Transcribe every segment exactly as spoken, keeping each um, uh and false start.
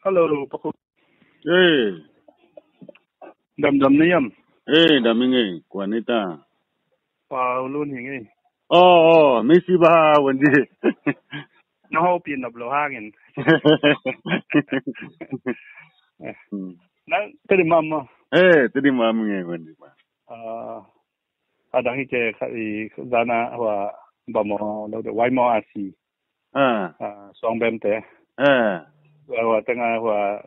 Hello, Pa Khup. Ei. Dam dam na hiam? Ei, dam ing ei, kua na hi ta? Pa U Lun hi ing ei. Aw, aw, misi ba ha wan di. Na hopih nop lo hangin. Hmm. Nang Tedim mah maw? Ei, Tedim mah ing ei wan di ba. Ah, a dang hi kei kha i zana hua ba maw lo de wai maw a si. Ah. Ah, suang bem te. Ah. Hua, hua tenga hua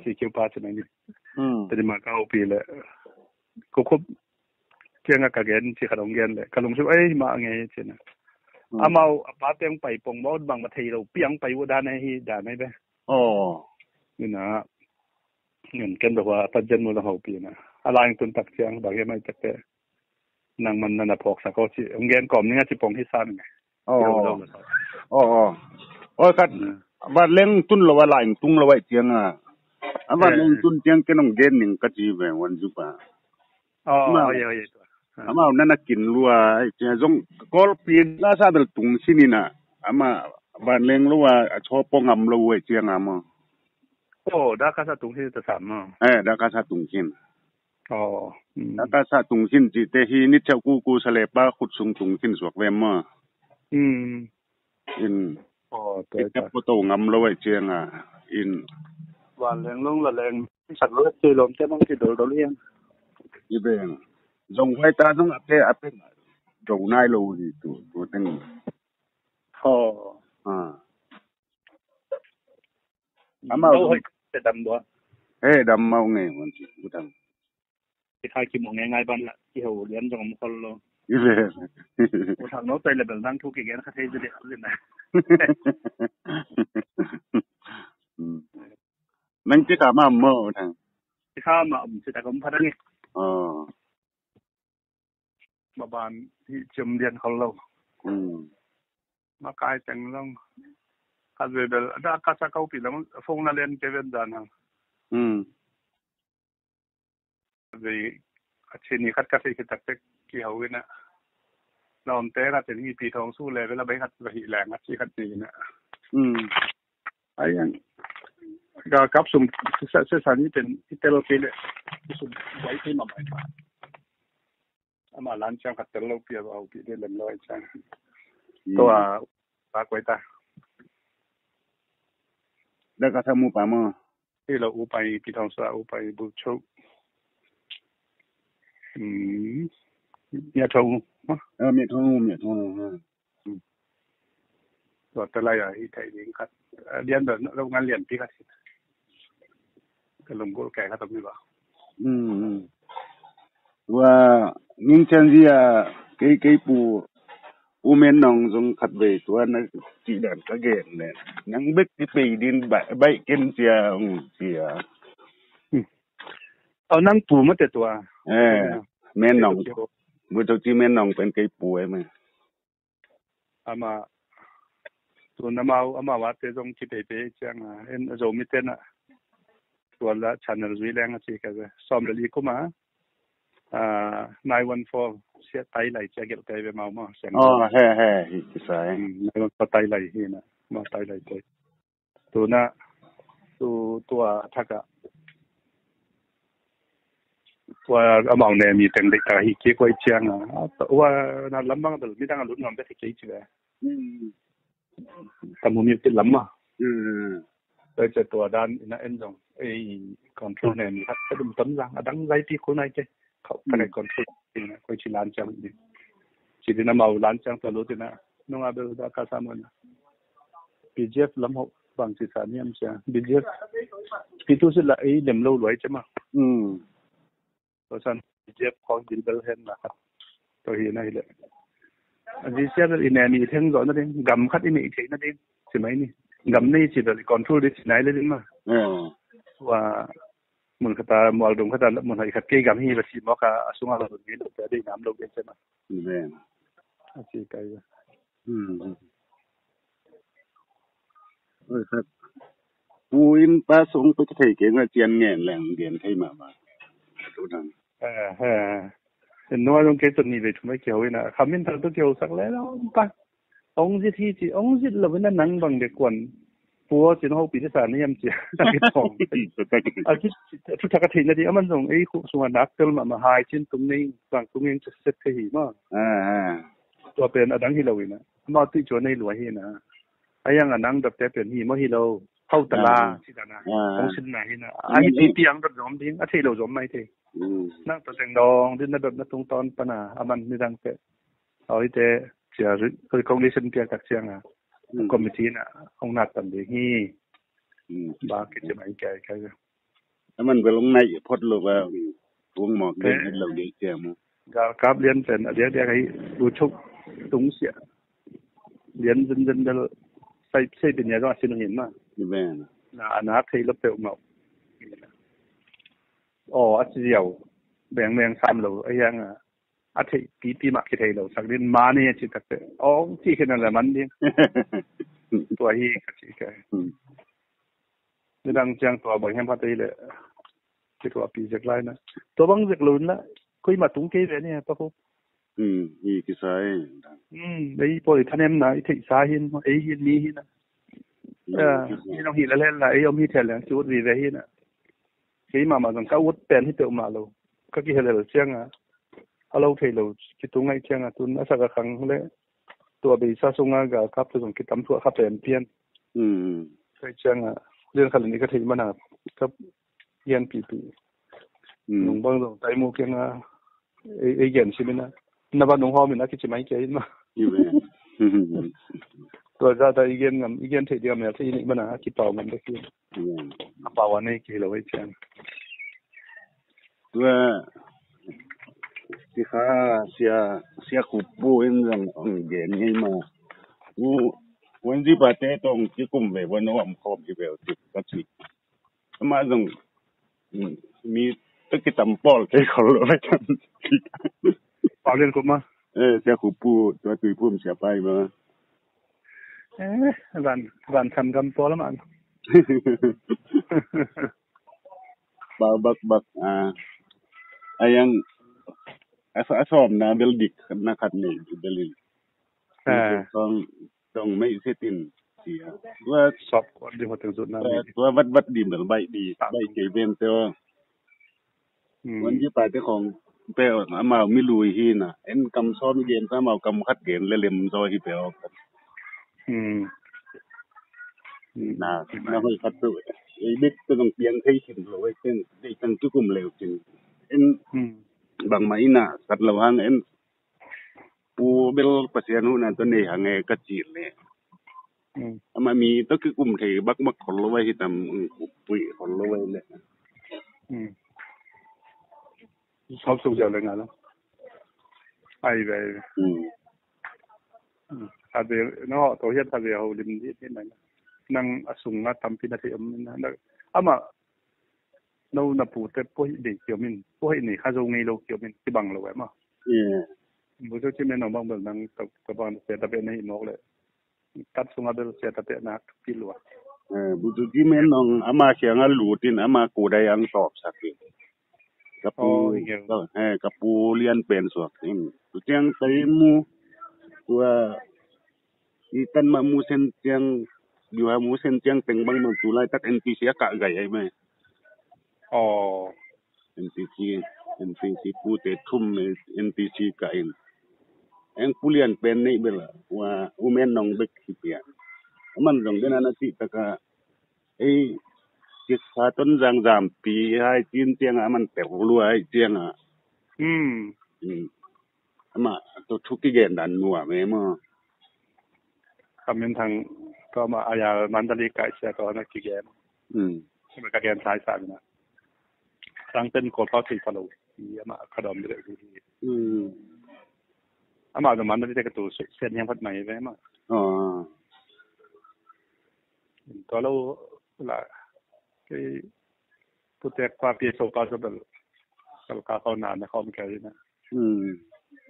si kiu pa cina ni. Hmm. Tedim mah ka hopih le. Ko Khup kianga ka gen ci khat hong gen le ka lungsim ei mah ngei cina. Hmm. Amau a pa teng pai pong maw bang ma thei lo piang pai uh dan ei hi dan ei be. Oh. Ina. Ngen ken do hua ta jen mu la hopih na. A lai tun tak ciang bang hi mai tak te. Nang man na na phawk sak aw ci. Hong gen kawm ning a ci pong hi san nge. Oh, oh. Oh, oh. Oi, khat, hmm, vanleng tun lo a, lai tung lo a ciang a. A vanleng tun ciang ken hong gen ning ka ci ve wan zu pa. Oh, oh, yeah, yeah. Amau na na kin lua, ai, cia zong Kawlpi na sa bel tung sin ina. Ama vanleng lo a, a chaw pong am lo a ciang a maw. Oh, da ka sa tung sin ta sam maw. Eh, da ka sa tung sin. Oh, mm. Taka sa tungsin cihte hi ni chau kuku salepa khut sung tungsin suak ve maw? Mm. In. Oh, tua i tep ko to ngam lo ai cianga in. Vanleng long la leng sak lo ci lom te mang ci dol dol hian. I beng. Zong vai ta zong ape ape do nai lo hi tu tu teng. Oh. Ah. Amau hoi te dam bua. He dam mau nge wan ci utang. Ti khai ki mo nge ngai ban la ki ho lian jong mo khol lo. Ile. Utang no tai le bel nang thu ki gen kha thei de le na. Hmm. Nang ti kha ma mo utang. Ti kha ma um ti ta kom pha dang. Oh. Maban hi ciam lian khol lo. Hmm. Makai teng long. Khat ve bel da ka sa kau pi long fong na len ke ven dan hang. Hmm. Ve a chini khat ka thei kitak tek ki hau ina. Na om te na ten hi pi thong su le ve la bai khat va hi leng a chi khat ni ina. Hmm. Ai ang. Ga kap sum sa sa sa ni ten itel ke le. Sum bai te ma mai. Ama lan ciang khat tel lo pia ba au pi de lem lo ai ciang. Hmm. Tua ba koi ta. Da ka sa mu pa mo. Hi lo u pai pi thong sa u pai bu cho. Hmm. Mia thong. Ha? Eh, mia thong, mia thong. Ha. Hmm. Tua ta lai a hi thai ding khat. Eh, lian da lo ngan lian pi khat. Ka lum gol kai khat mi ba. Hmm. Tua ning chan zia kei kei pu u men nong zong khat vei tua na ci dan ka gen ne. Nang bek ti pei din bai bai ken cia ung cia. Hmm. Au nang pu ma te tua. Eh, men nong. Bu to ci men nong pen kei pu e me. Ama tun amau amau a te zong ci peipei ciang a en a Zomi te na tual la channel zui leng a ci ka ve som le li kuma a nine one four sia tai lai cia gelh kai ve mau ma siang. Oh, he he hi kisa e. Hmm, nine one four tai lai hi na ma tai lai te. Tuna tu tua thaka tua amau ne mi teng dei ta hi ke koi ciang a tua na lambang dal mi dang a lut ngam be thei kei ci ve. Hmm. Tamu mi ti lam ma. Hmm. Tua ce tua dan ina en zong ei control ne mi khat ka dum tam zang a dang zai pi ko nai te. Khau ka nai control ina koi ci lan ciang ni. Ci dina mau lan ciang ta lut ina nung a bel da ka sa mo na. B G F lam ho bang ci sa ni am cia. B G F pi tu si la ei lem lo luai ce ma. Hmm. Tua san B G F khong bil bel hen na khat. Tua hi na hi le. A zi sia bel i ne mi theng zo na ding gam khat i nei thei na ding. Ci mai ni. Gam nei ci bel i control di ci nai le ding ma. Hmm. Wa mun khata mual dung khata mun hai khat kei gam hi ba si mawk a sung a lo ni lo te dei nam lo dei cema. Amen. A si kai. Hmm. Oi khat. Pu in pa sung pe thei ke nga cian ngen leng gen thei ma ma. Tu dang. Eh, eh. En no dong ke tu ni ve tu mai ke ho ina. Khamin thal tu ke ho sak le lo pa. Ong zit hi ci, ong zit lo ina nang bang de kuan. Pua cin hopih disa ni am cia. A ki thong. A ki thu thak a theih na ding, aman zong ei khuk sungah nak tel mahmah hai cin tung nei, bang tung eng cek thei hi maw. Tua pen a dang hi lo ina. Amau tui cua nei lua hi na. A yang a nang dapte pen hi maw hi lo. Hau ta la, ci ta na. Hong sin na hi na. A hi pipi ang dot zom ding, a thei lo zom mai thei. Nang ta teng dong, din na dot na tung ton pana, aman ni dang te. Aw hi te, cia recognition piak tak ciang a. Committee na, hong nat tan ding hi. Ba, kici mai kia, kia. Aman bel hong nai phot lo ba, hong mawk ding lo ding cia mu. Galkap lian pen, a diak diak ahi, bu chuk, tung sia. Lian zen zen bel, sai, sai pin ya zong a sin hin ma. Na, a na thei lo peuh mau. Aw, a ci ziau. Beng beng sam lo, a hiang a. A thei pipi mah kithei lo sak din mani a ci takte. Ong ci khin a la man ding. Tua hi ka ci ka. Nidang ciang tua bang hiam khat ei le. Ci tua pi zek lai na. Tua bang zek lo na. Koi ma tung kei ve ni pa ko. Hi kisai. Ei poi thanem na i thei sa hin ei hin mi hin na. Hi nong hi la len la ei om hi thei leng ci ut vi ve hin na. Kei mama zong ka ut pen hi peuh mah lo. Ka kihelel ciang a. A lo thei lo, kitung ngaih ciang a tun a sak a khang le tua beisa sunga galkap te zong kitam thuah kha pen pian. Kai ciang a lian khalin i ka thei mana ka pian pipi. Nung bang zong tai mu kiang a ei gen simin a na ba nung hawmin a kici mai kia in ma. Tua zata i gen ngam, i gen thei ding a mel thei i neih mana a kipau ngam dek in. A pau a nei kei lo ei ciang. Tua sikha sia sia khupu in zong ong gen ngei ma. U wenzi pate tong kikum ve bo no am khom hi ve u tip ka ci. Ama zong mi to kitam pawl kei khol lo ve tam. Pau lian kuma. Sia khupu tua tui pum sia pai ma. Van van tham gam pawl man. Bau bak bak a yang a sawm na bel dik na khat nei bel in. Song song mei setin sia. Tua sop kon di hotel zut na tua vat vat di bel bai di bai kei ben teo. Wan ji pai te khong pe amau mi lui hi na en kam sawm gen sa amau kam khat gen le lem zo hi pe. Na na hoi khat tu ei bek tu nong piang thei sin lo ei ten ei tang tu kum leu sin en bang ma ina kat lo hang en pu bel Pasian hu na to nei hang e ka ci le. Ama mi to kikum thei bak bak khol lo vai hi tam pui khol lo vai le. Sop suk jau le nga lo. Ai ve ai ve. Tha ve no to hian tha ve ho lim di ni mai. Nang a sung nga tampi na thei om na. Ama no na pu te po hi dei kiomin po hi nei kha zo ngei lo kiomin kibang lo ema. Bu zo ci men no bang bel nang ka bang se ta be nei mok le. Tat sunga bel sia ta pehna pi lua. Butu ji men nong ama kianga lutin ama kudai ang tawp sak in. Ka pu ka pu lian pen suak in. Tutiang tai mu tua i tan ma mu sen tiang diwa mu sen tiang teng bang ma tu lai tak N P C a ka gai ai mai. N P C, N P C pute thum N P C ka in. Eng pulian pen nei bela wa umen nong bek hi pia. Aman zong dena na ti taka ei kisa ton zang zam pi hai tin tiang aman tel lua hai tiang a. Hmm. Ama to thu kigen dan nuam e maw. Kamin thang to ama aya Mandalay kai sia to na kigen. Ama ka gen sai sa na. Sang ten ko pa thei palo. Ama ka dom de. Ama do Mandalay te ka tu sen yang pat mai ve ma. To lo la ke putek pa pi so pa so bel. Kal ka ko na na kom ke na.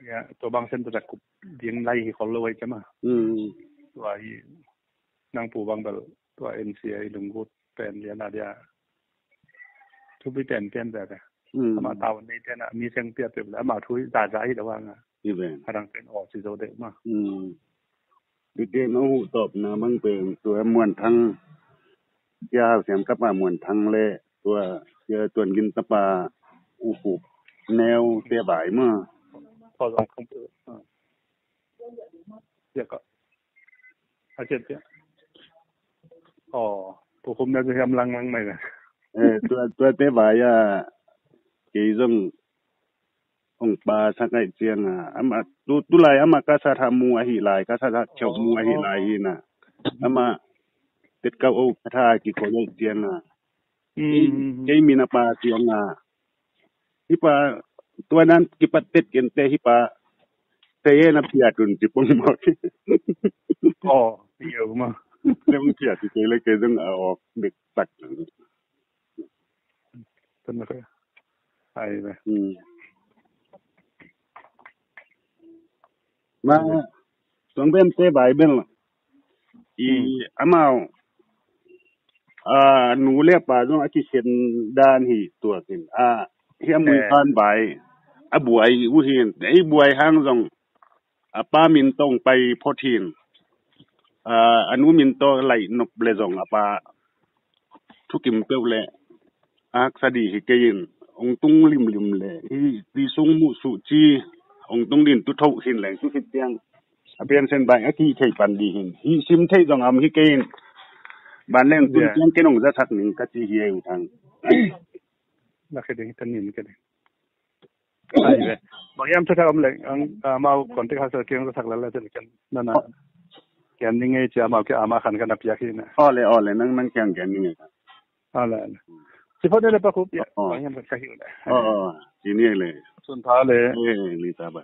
Ya, tua bang sen tua kup ding lai hi khol lo wai cama. Tua hi nang pu bang bel tua N C A lunggut pen lian a dia. Thupi pen pen bia ka. Ama tau nei pen a mi seng pia pia bel ama thu za za hi lo wang a. Hi pen. Harang pen o si zo de ma. Tute no hu top na mang pen tua muan thang Sia Hau Siam tapa Muan Thang le tua Sia Tuan Gin tapa U Khup Neu te vai maw. Tua zong khum pu. Sia ka. A sia sia. Aw, pu khum na zu hiam lang lang mai na. Eh, tua, tua te vai a kei zong hong pa sak aih ciang a, ama tu, tu lai ama ka sa tha mu ahi lai, ka sa tha cheu mu ahi lai hi na. Ama tet kau o ka tha ki ko aih ciang a. Kei, kei min a pa ciang a. Hi pa, tua nan kipat tet ken te hi pa. Te ye na pia tun ti pong mo. Oh, pia ma. Te pia ti kei le kei zong a ok dek tak. Tun na kei. Ai ve. Ma, tuang bem te Bible i amau a nu le pa zong a kikhen dan hi tuakin a hi a mui pan vai a buai uh hin ei buai hang zong a pa min tawh pai phot hin a nu min tawh laih nop le zong a pa thukim peuh le a haksa dih hi kei in hong tung limlim le hi ti sung muh suh ci hong tung din tu thoh hin leng tu khit tiang a piansen bai a kih thei pan dih hin hi sim thei zong am hi kei in ban leng tun tiang ken hong zasak ning ka ci hi ei u thang. Na khe ding kan nin khe ding. Ai ve. Bang yam thakhat om leng ang mau contact ha sa kiang thakhat la la chen ken na na. Kian ning ei cia mau kia ama khan kan a piak hi na. Ole ole nang nang kiang kian ning ei. Ole ole. Si phone le pa khup ya. Bang yam ka hi le. Ole si ni le. Sun pha le. Eh ni ta ba.